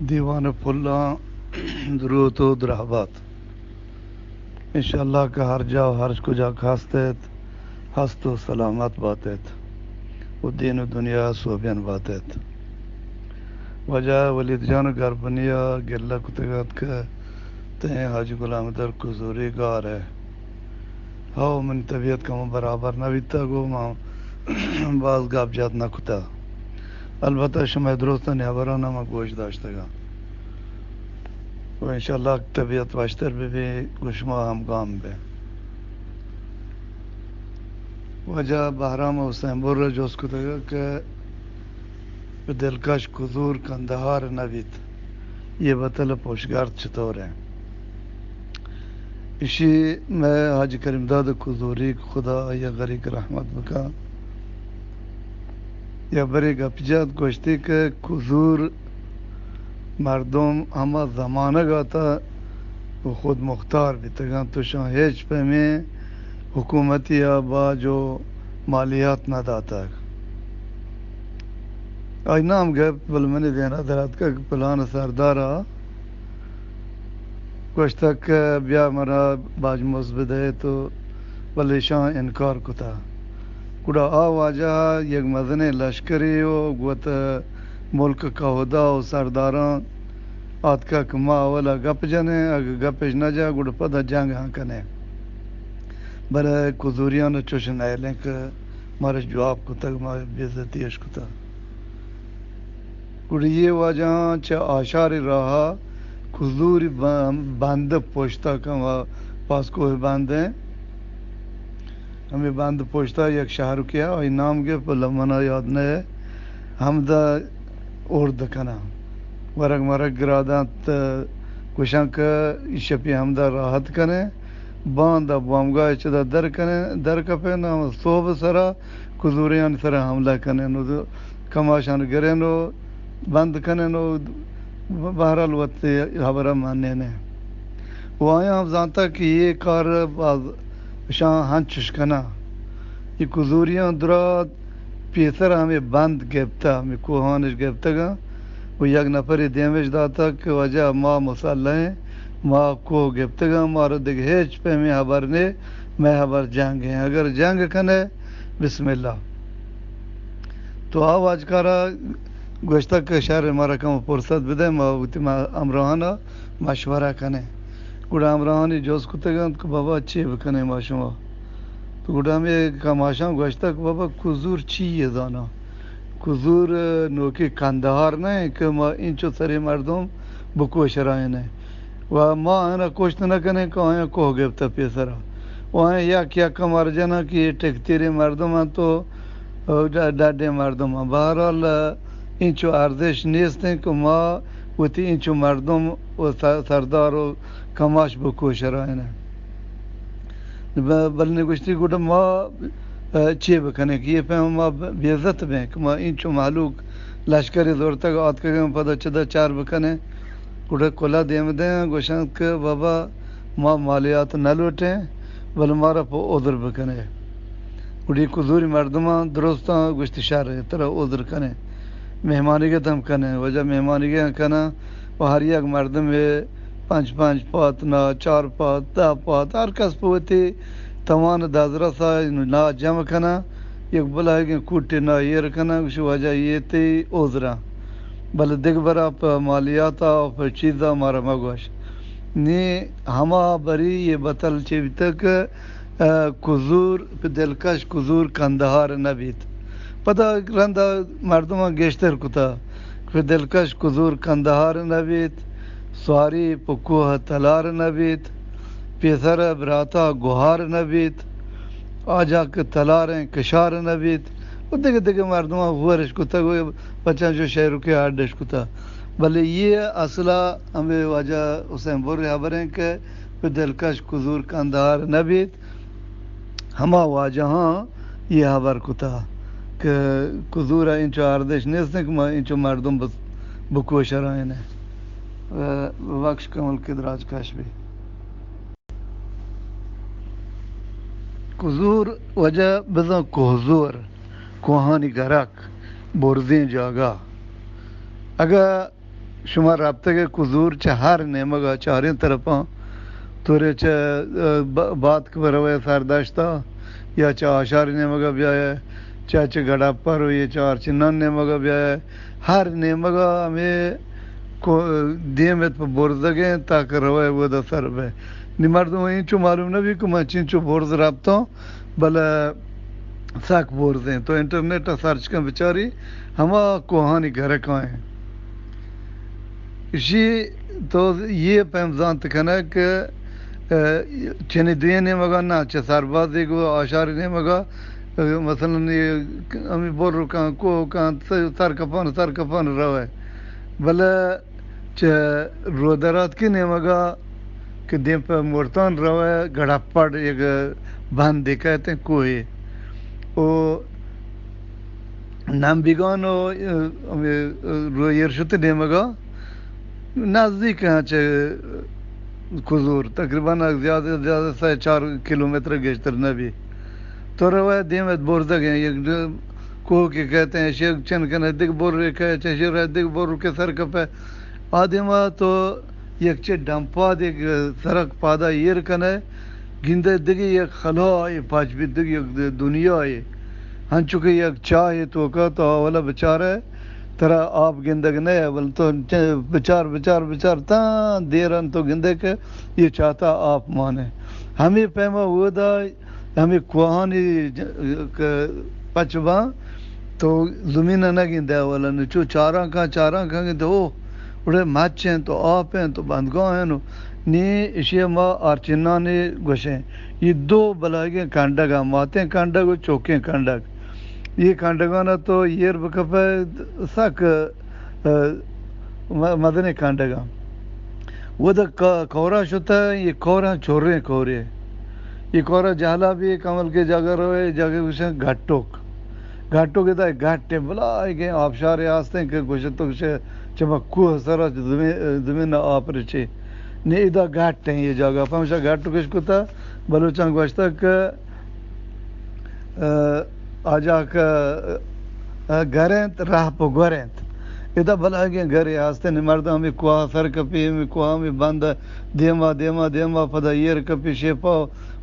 دیوان پلاں دروت و درہبات۔ انشاءاللہ کہ ہر جا و ہر کجا کہ ہست ایت، ہست و سلامت بات ایت و دین و دنیا سوبین بات ایت۔ واجہ ولید جان گربنی ء گلہ کتگ ات کہ تئیں حاجی غلام در کزوری گار ء۔ ہو، منی طبیعت کمو برابر نہ بیتگ و من باز گپ جت نہ کتگ۔ البتہ شمئے درستانی ہبران ء من گوش داشتگ ء۔ و انشاءاللہ طبیعت وشتر بہ بی، گوں شما ہمگام بہ۔ واجہ بہرام حسین بر ء جست کتگ کہ پہ دلکش کزور کندہار نہ بیت، یہ بتل پوشگارد چطور ہیں؟ ایشی مئے حاجی کریم داد کزوری، خدا آئی ء غریق رحمت بکا، یا برے گپ جت، گوشتی کہ کزور مردم ہما زمانگ ء تہ خود مختار بیتگاں، توشاں ہچ پیمیں حکومتی ء باج و مالیات نہ داتگ۔ آئی نام گپت، بلے منی ذہن ء در اتکگ کہ پلان سردار ء گوشتگ کہ بیا منا باج مزد بدئے تو، بلے ایشاں انکار کتہ۔ گڑا آ واجہ ء یک مزنیں لشکرے و گوت ملک ء کہودا و سرداراں آتکہ کہ ما اولا گپ جنیں، اگہ گپش نہ جا گڑا پدا جنگ ہم کنیں۔ بلے کزوریان چوش نئیلیں کہ مارا جواب کتگ، ما بے عزتی اش کتگ۔ گڑا یہ واجہاں چہ آشاری راہا کزوری ب-، بند پشتا کما پاسکوہ بند ہیں۔ ہمیں بند پشتا یک شہر کیا، آئی نام گپت، بلے منا یاد نہ ہے۔ ہمدا ارد کناں۔ ورگ مرگ گراداں ت-، گوشاں کہ شپی ہمدا راحت کنیں۔ باندا بامگاہ چدا در کنیں، در کپیں، نام صحب سرا کزوریانی سرا حملہ کنیں و کماشان گریں و بند کنیں و بہرحال وت ہبرہ منینیں۔ و آیاں ہم زانتا کہ یہ کار باز شان ہنچش کنا۔ یہ کزوریاں درا پیسر ہمیں بند گپتا، ہمیں کوہانش گپتگا و یک نفری دیمش داتا کہ واجہ ما مسلح ہیں، ما کوہ گپتگا، مارا دگہ ہچ پیمیں ہبر نے، مئے ہبر جنگ ہیں۔ اگر جنگ کنے، بسم اللہ۔ تو آ واجکارا گوشتگ کہ شر مارا کم فرصت بدے، ما وتی ما ہمراہانا مشورہ کنیں۔ گڑا ہمراہانی جست کتگ انت کہ بابا چے بکنیں ما شما؟ تو گڑا ہمیں کماشاں گوشتگ کہ بابا کزور چی یہ زانا؟ کزور نوکی کندہار نہ ہیں کہ ما انچو سری مردم بکوش رائیں۔ و ما آیانا کشت نہ کنیں کہ آیاں کوہ گپتہ پیسرا۔ و آیاں یک یک مار جناں کہ یہ ٹکتیریں مردم انت و ڈ-، ڈڈیں مردم انت۔ بہرحال، انچو ارزش نیست انت کہ ما وتی انچو مردم و س-، سردار و کماش بکوش رائیں۔ ب-، بلے گوشتی گڑا ما، ء، چے بکنیں کہ یہ پیم ما ب-، بے عزت بیں کہ ما انچو مہلوک لشکری زورتگ آتکگیں پدا چدا چار بکنیں۔ گڑا کلا دیم دیں گوشنت کہ بابا ما مالیات نہ لوٹیں، بلے مارا پہ عذر بکنے۔ گڑی کزوری مردماں درستاں گوشتی شر ترا عذر کنے، مہمانیگت ہم کنے، وجہ مہمانیگت ہم کناں و ہر یک مردم پنچ پنچ پات نا، چار پات، دہ پات، ہر کس پہ وتی توان دزرسا نا جمع کناں، یک بلاہگیں کوٹے نا ایر کناں، گوشی واجہ یہ تئی عذراں، بلے دگہ برا پہ مالیاتا و پہ چیزا مارا مگوش۔ نی ہما بری یہ بتل چے بیتگ کہ ء، کزور پہ دلکش کزور کندہار نہ بیت۔ پدا رندا مردماں گیشتر کتا کہ پہ دلکش کزور کندہار نہ بیت، سواری پہ کوہ تلار نہ بیت، پیسر براتا گہار نہ بیت، آجا کہ تلاریں کشار نہ بیت۔ و دگہ دگہ مردماں ہورش کتگ و بچاں چو شہرکے اڈش کتا۔ بلے یہ اصلا ہمیں واجہ حسین بر ہبریں کہ پہ دلکش کزور کندہار نہ بیت۔ ہما واجہاں یہ ہبر کتا کہ کزورا انچو ارزش نیست کہ ما انچو مردم بس بکوشرائیں۔ ء، بخش کمل کے دراج کش بی۔ کزور وجہ بزاں کوہزور، کوہانی گرک، برزیں جاگہ۔ اگہ شما رپتگ ئے کزور چہ ہر نیمگ ءَ، چاریں طرفاں، تو رے چہ، ءَ، ب-، باتک بروئے سردشت ءَ، یا چہ آشار نیمگ ءَ بیائے، چہ، چہ گڑپر و یہ چہ آرچنان نیمگ ءَ بیائے، ہر نیمگ ءَ ہمے کو-، دیم ات پہ برزگیں تاکہ روئے ودا سر بئے۔ نی مردم اینچو معلوم نہ بی کہ من چینچو برز رپتاں، بلے سک برزیں۔ تو انٹرنیٹ ءَ سرچ کن بچاری، ہما کوہانی گرکاں ایں۔ اشی تو یہ پیم زانت کنگ کہ، ءَ، چنی دوئیں نیمگا نہ، چہ سربازی گو آشاری نیمگا، ءَ، مثلاً یہ ہمیں برکاں، کوہکاں، سر کپان، سر کپان روئے۔ بلے چہ رودراتکی نیمگا کہ دیم پہ مورتان روئے، گڑپڑ یک بندے کہتے ہیں کوہے۔ او نمبیگان و، ءَ، ہمیں، ءَ، رو ایر شت نیمگا نزدیک ہیں چہ کزور، تقریباً زیادہ زیادہ سے چار کلومیٹر گیشتر نہ بی۔ تو روئے دیم ات برزگ ہیں، یک کوہ کے کہتے ہیں، شیگ چن کنے دگ بر رے کہے، چہ شیر دگ بر کے سر کپے۔ آدم ءَ تو یک چہ ڈمپاد یک سرک پادا ایر کنئے، گندئے دگہ یک خلاے پچ بیت، دگہ یک دنیاے۔ ہنچو کہ یک چاہے توکا تو اولا بچارئے، ترا آپ گندگ نہ، بل تو چہ بچار، بچار، بچار، تاں دیران تو گندئے کہ یہ چاہتا آپ مانے۔ ہمے پیما اودا ہمے کوہانی ج-، ک-، پچ باں تو زمین ءَ نہ گندئے اولا، نی چو چاراں کاں، چاراں کاں گندئے، او، اڑے مچ انت، تو آپ انت، تو بندگاہ انت، نی اشی ءَ ما آرچنانی گوشیں۔ یہ دو بلاہگیں کنڈگ ءَ، ماتیں کنڈگ و چوکیں کنڈگ۔ یہ کنڈگان ءَ تو ایر بکپئے سک، ءَ، م-، مزنیں کنڈگ ءَ۔ ودا ک-، کورا شتہ، یہ کوراں چوریں کورے۔ یہ کورا جہلا بی کمل کے جاگہ روئے، جاگہ گوشن گھٹوک۔ گھٹوک ادا گھٹ ہیں، بلاہگیں آبشارے آستیں کہ گوشن تو گوشے چہ ما کوہ سرا چہ زمین، زمین آپ رچے۔ نی ادا گھٹ ہیں یہ جاگہ، پمشا گھٹوکش کتا، بلوچاں گوشتہ کہ ءَ، آ جاہ کہ، ءَ، گر انت، راہ پہ گور انت۔ ادا بلاہگیں گرے ہستیں، مردم ہمے کوہ سر کپی، ہمے کوہ ہمے بند دیما، دیما، دیما، پدا ایر کپی شیپا،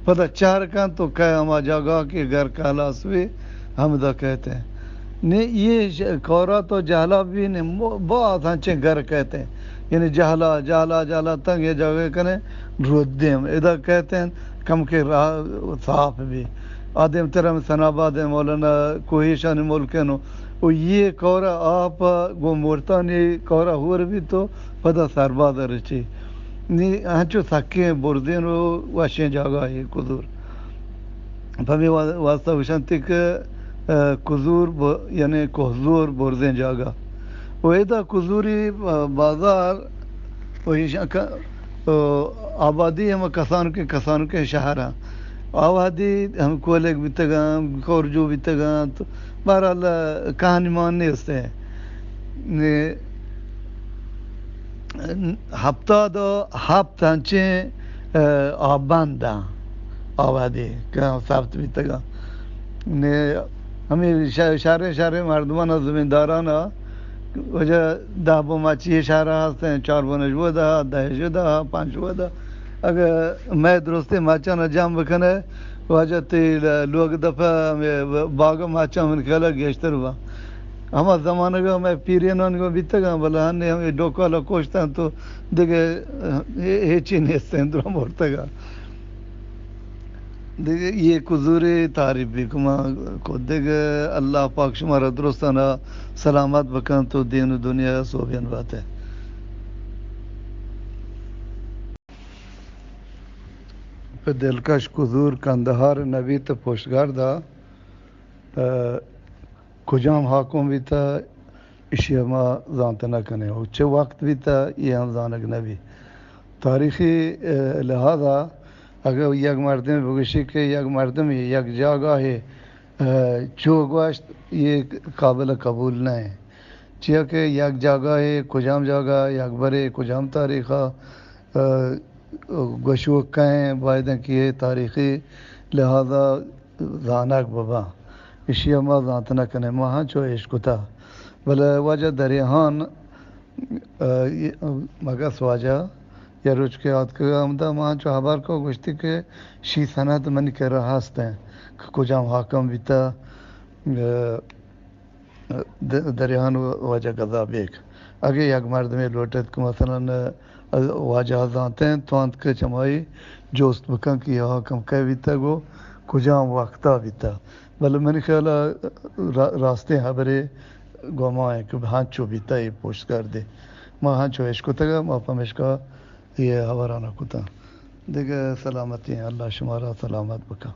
پدا چہر کنت تو کئے ہما جاگہ کہ گر کہلاس بی، ہمدا کہتے ہیں۔ نی یہ ش-، کورا تو جہلا بی نی مو-، باز ہنچیں گر کہتے ہیں۔ یعنی جہلا، جہلا، جہلا تنگ یہ جاگہ کنے رود دیم۔ ادا کہتے ہیں کم کے راہ صاف بی۔ آ دیمتر ہم سناباد ہیں، مولانا کوہیشانی ملک ہیں نو۔ و یہ کورا آپ گو مورتانی کورا ہور بی تو پدا سرباز رچی۔ نی ہنچو سکیں بردین و وشیں جاگہ ہے کزور۔ پمی وا-، واسطہ گوشنتی کہ، ءَ، کزور ب-، یعنی کوہزور بردیں جاگہ۔ و ادا کزوری، ءَ، بازار و ایشاں ک-، ءَ، آبادی ہم کسانکیں، کسانکیں شہر ہیں۔ آبادی ہم کولگ بیتگاں، کورجو بیتگاں، تو بہرحال کہانی مان نیست ہے۔ نے ہفتاد و ہفت انچیں، ءَ، آبند آں، آبادی کہ ثبت بیتگاں۔ نے ہمیں شہ-، شہریں، شہریں مردمان، زمینداران وجہ دہ بو مچی شہر ہستیں، چار بونش ودا، دہش ودا، پنچ ودا۔ اگر مئے درستیں مچان جمع بکنے، واجہ تئی ل-، لوگ دپہ ہمے باغ مچاں من خیال گیشتر با۔ ہما زمانگ مئے پیرینان گو بیتگاں، بلے ہنی ہمے ڈوکالا کوشتن تو دگہ ہیچی نیستیں، درا مرتگا۔ دگہ یہ کزوری تعریف بھی کما کو۔ دگہ اللہ پاک شمارا درستانا سلامت بکن تو دین و دنیا سوبین باتے۔ پہ دلکش کزور کندہار نبیت پشتگردا، ءَ، کجام حاکم بیتہ، اشی ما زانت نہ کنیں۔ و چہ وقت بیتہ، یہ ہم زانگ نہ بی۔ تاریخی، ءَ، لحاظا اگر یک مردم بگوشی کہ یک مردم یک جاگاہے، ءَ، چو گوشت، یہ قابل قبول نہ ہے۔ چیا کہ یک جاگاہے، کجام جاگہ، یک برے، کجام تاریخا، ءَ، گوشوک کئیں، باید انت کہ یہ تاریخی لحاظا زانگ بباں۔ اشی ما زانت نہ کنیں، ما ہنچو اشکتا۔ بلے واجہ دریہان مگس واجہ یا روچ کہ آتکگ ہمدا ما چو ہبر کو گوشتی کہ شی سند منی کرا ہست ہیں کہ کجام حاکم بیتا، دریان واجہ گزا بیگ۔ اگہ یک مردمے لوٹت کہ مثلاً واجہ زانتیں توانت کہ چمائی جوست بکن کہ یہ حاکم کئے بیتا گو کجام وقتا بیتا، بلے منی خیالا راستیں ہبرے گو ما ہیں کہ ہنچو بیتا یہ پوشت کردے۔ ما ہنچو اشکتگا، ما پمشکا یہ ہبرانا کتا۔ دگہ سلامتی ہیں، اللہ شمارا سلامت بکن۔